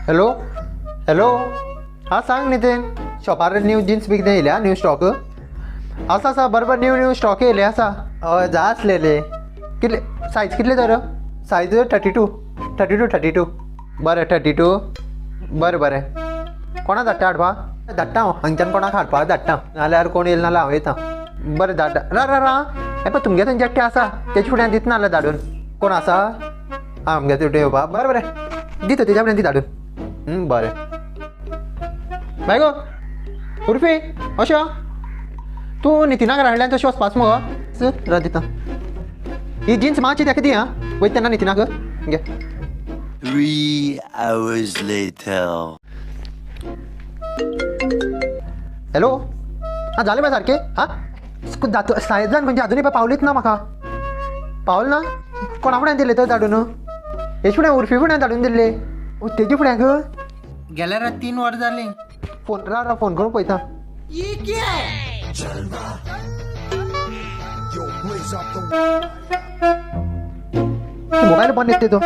Hello hello, हां सांग नितीन. शॉपार न्यू जिन्स बी कितें येयल्या न्यू स्टॉक आसा? आसा बरोबर, न्यू न्यू स्टॉक येयले आसा. हय, जाय आसलेले. कितले सायज कितले तर? सायज 32, 32, 32. बरें, 32. बरें बरें, कोणा धाडटा हाडपा? धाडटा हांव हांगच्यान कोणाक हाडपा धाडटा, नाल्यार कोण येयलो नाल्यार हांव येता. बरें, धाड. रा रा रा, हें पळय तुमगे थंय एकटें आसा, तेजे फुड्यान दितना नाल्यार धाडून. कोण आसा? आं, आमगे तुटे येवपा. बरें बरें, दिता तेज्या फुड्यान दी धाडून. बरें, बाय गो. उर्फी, अशें तूं नितीना घरा कडल्यान तशें वचपाच मगो? रा दिता ही जिन्स मातशी ताका दी. आं, वयता तेन्ना नितीनाक घे. 3 hours later. Hello, आं जालें बाय सारकें. आं जाता सायज जावन खंयचे आजुनूय पावलीच ना म्हाका. पावल ना? कोणा फुड्यान दिले तर धाडून? हेच फुड्यान, उर्फी फुड्यान धाडून दिल्ले. तेजे फुड्याक गेल्यार 3 वरां जालीं. फोन रा रा, फोन करून पळयता. मोबायल बंद येता तो.